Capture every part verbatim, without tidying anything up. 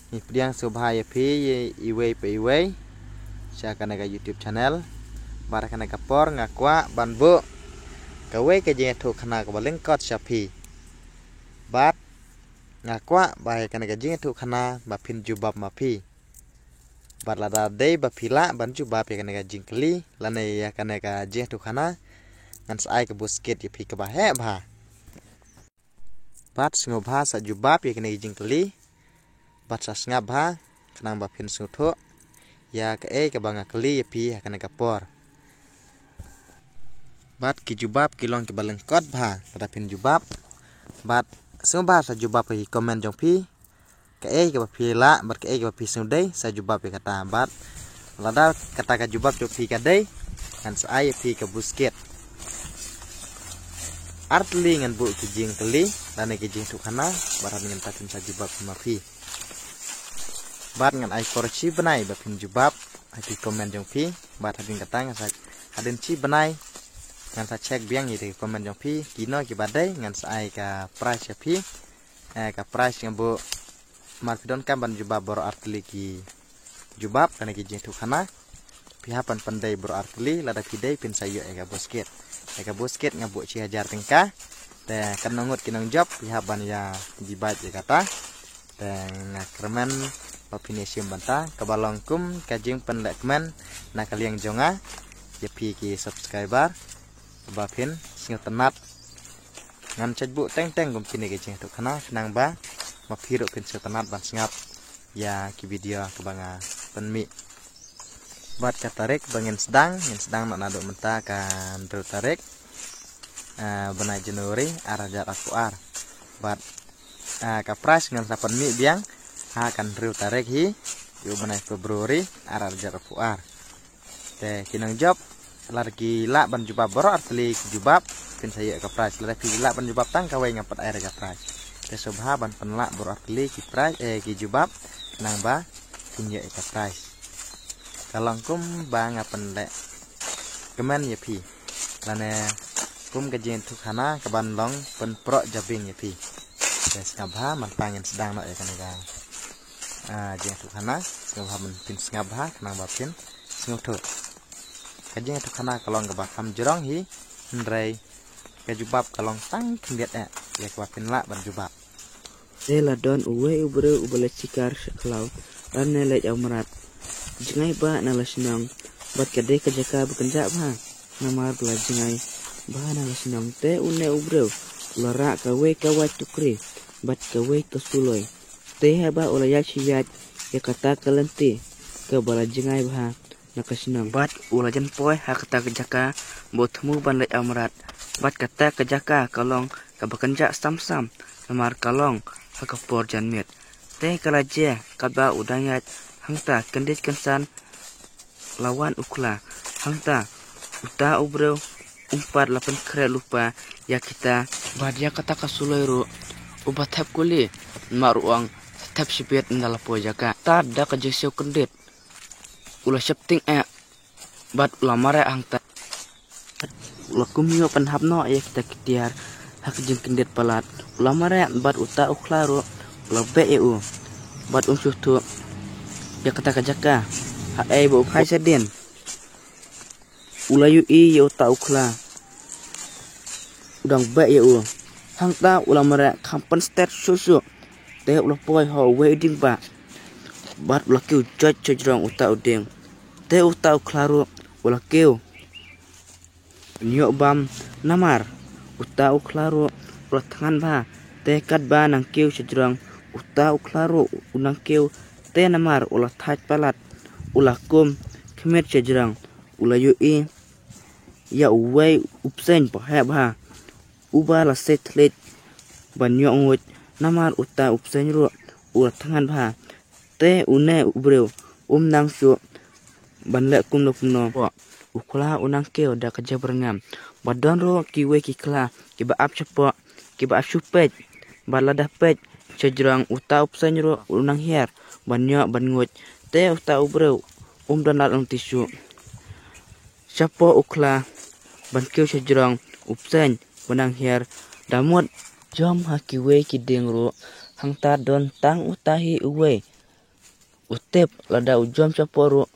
Ngi pdiang sngewbha ïa phi iwei pa iwei sha kane ka YouTube channel. Bad ha kane ka por nga kwah ban buh kawei ka jingïathuhkhana kaba lyngkot sha phi. Bad nga kwah ba ïa kane ka jingïathuhkhana ba phin jubab ma phi. Bad lada dei ba phi lah ban jubab ïa kane ka jingkylli lane ïa kane ka jingïathuhkhana, ngan sa ai ka buskit ïa phi kaba heh bha. Bad sngewbha sa jubab ïa kane ka jingkylli. Bad sa sngap bha khnang ba phin sngewthuh ïa kaei kaba nga kylli ïa phi ha kane ka por. Bad ki jubab ki long kiba lyngkot bha lada phin jubab. Bad sngewbha sa jubab ha ki comment jong phi. Kaei kaba phi lah bad kaei kaba phi sngewdei sa jubab ïa kata. Bad lada kata ka jubab jong phi ka dei, ngan sa ai ïa phi ka buskit. Ar tylli ngan buh ki jingkylli lane ki jingïathuhkhana, bad hynrei mynta phin sa jubab ma phi. Bad ngan ai por shi bnai ba phin jubab ha ki comment jong phi. Bad hadien kata ngan sa, hadien shi bnai ngan sa check biang ïa ki comment jong phi, kino kiba dei ngan sa ai ka prize ïa phi. Eh, ka prize nga buh, namar phi donkam ban jubab baroh ar tylli ki jubab lane ki jingïathuhkhana. Phi hap ban pyndei baroh ar tylli, lada phi dei phin sa ïoh ïa ka buskit. Ïa ka buskit nga buh shi hajar tyngka. Te katno ngut ki nongjop phi hap ban ïa jibat ïa kata. Te nga kyrmen ba phin ïa shim bynta kaba long kum ka jingpynlehkmen na ka liang jong nga ïa phi ki subscriber, ba phin sngewtynnat. Ngan sa buh teng teng kum kine ki jingïathuhkhana khnang ba ma phi ruh phin sngewtynnat ban sngap ïa ki video kaba nga pynmih. Bad ka tarik ba ngin sdang, ngin sdang noh naduh mynta ka hynriew tarik, ah, bnai January ar hajar arphew ar. Bad, ah, ka prize ngan sa pynmih biang ha ka hynriew tarik hi u bnai February ar hajar arphew ar. Te ki nongjop, lada ki lah ban jubab baroh ar tylli ki jubab, phin sa ïoh ïa ka prize. Lada phi lah ban jubab tang kawei, nga pat ai re ka prize. Te sngewbha ban pynlah baroh ar tylli ki prize, eh, ki jubab, khnang ba phin ïoh ïa ka prize. Ka long kum ba nga pynlehkmen ïa phi, lane kum ka jingïathuhkhana kaban long pynproh jabieng ïa phi. Te sngewbha mynta ngin sdang noh ïa kane ka, ah, jingïathuhkhana. Sngewbha ban phin sngap bha khnang ba phin sngewthuh. Ka jingïathuhkhana ka long kaba kham jrong hi, hynrei ka jubab ka long tang khyndiat eh ïa kaba phin lah ban jubab. Te la don uwei u briew uba leit shikar sha khlaw lane leit awmrad jngai bha na la shnong, bad ka dei ka jaka ba kynjah bha namar ba la jngai bha na la shnong. Te une u briew u la rah kawei ka wait tukri bad kawei ka suloi. Te haba u la ïaid shi ïaid ïa kata ka lynti kaba la jngai bha na ka shnong, bad u la jan poi ha kata ka jaka ba u thmu ban leit awmrad. Bad kata ka jaka ka long kaba kynjah sam sam namar ka long ha ka por janmiet. Te ka la jia katba u dang ïaid hangta kyndit kynsan la wan u khla. Hangta uta u briew um pat la pynkhreh lypa ïa kita. Bad ïa kata ka suloi ruh uba thep kuli, namar u ong thep shibit ynda la poi jaka. Tad da ka jingsiew kyndit u la sheptieng eh bad u la mareh hangta. U la kum ïoh pynhap noh ïa kita ki tiar ha ka jingkyndit palat. U la mareh bad uta u khla ruh u la beh ïa u bad um sngewthuh ïa kata ka jaka. Haei ba u phai shadien, u la ïohi ïa uta u khla u dang beh ïa u. Hangta u la mareh kham pynstet shuh shuh. Te u la poi ha uwei u diengphah bad u la kiew joit shajrong uta u dieng. Te uta u khla ruh u la kiew ban ïoh bam namar uta u khla ruh u la thngan bha. Te katba nang kiew shajrong uta u khla ruh u nang kiew, te namar u la thait palat u la kum khmih shajrong. U la ïohi ïa uwei u bseiñ ba heh bha uba la sei thylliej ban ïoh nguid namar uta u bseiñ ruh u la thngan bha. Te une u briew um nang shuh ban leh kumno kumno. U khla u nang kiew da ka jingpyrngam. Ba don ruh kiwei ki khla kiba ap shapoh, kiba ap shu peit. Bad lada peit shajrong uta u bseiñ ruh u nang hiar ban ïoh ban nguid. Te uta u briew um don lad lynti shuh. Shapoh u khla ban kiew shajrong u bseiñ ba nang hiar, da mut jong ha kiwei ki dieng ruh hangta don tang uta hi uwei U tip lada u jom chapoh ruh,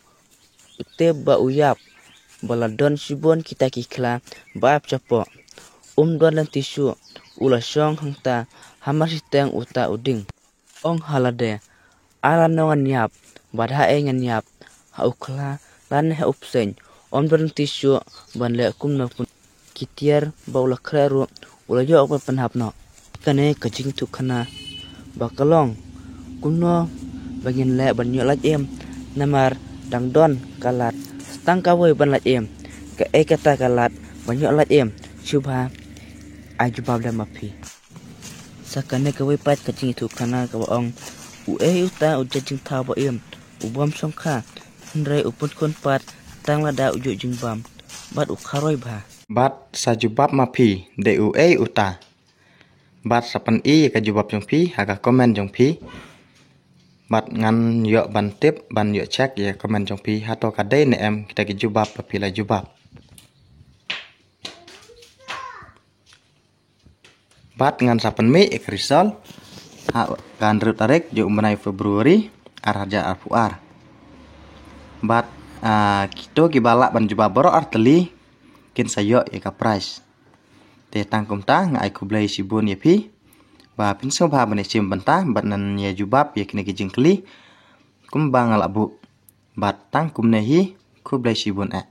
u tip ba u ïap, ba la don shibun kita ki khla ba ap chapoh. Um don lynti shuh, u la shong hangta, hamar shiteng uta u ding. Ong ha lade, ala nong ngan ïap, bad ha ei ngan ïap, ha u khla, lane ha u pseng, um don lynti shuh, ban leh kumno pun. Ki tiar ba u la khreh ruh, u la ïoh ban pynhap noh. Kane ka jingïathuhkhana ba ka long kumno ba ngin leh ban ïoh lait im, namar dang don ka lad tang kawei ban lait im. Kaei kata ka lad ban ïoh lait im? Shu bha ai jubab lem ma phi. Sa kane kawei pat ka jingïathuhkhana kaba ong, uei uta u jait jingthaw ba im, u bym shongkha, hynrei u pynkhun pat tang lada u ïoh jingbam, bad u kharoi bha. Bad sa jubab ma phi, dei uei uta? Bad sa pyni ïa ka jubab jong phi ha ka comment jong phi. Bad ngan ïoh ban tip, ban ïoh check ïa ka comment jong phi, hato ka dei ne em kita ki jubab ba phi la jubab. Bad ngan sa pynmih ïa ka result ha ka hynriew tarik jong u bnai February, ar hajar arphew ar. Bad, ah, kito kiba lah ban jubab baroh ar tylli kin sa ïoh ïa ka prize. Te tang kumta nga ai khublei shibun ïa phi ba phin sngewbha ban ïashim bynta bad ban ïa jubab ïa kine ki jingkylli kumba nga la buh. Bad tang kumne hi, khublei shibun eh.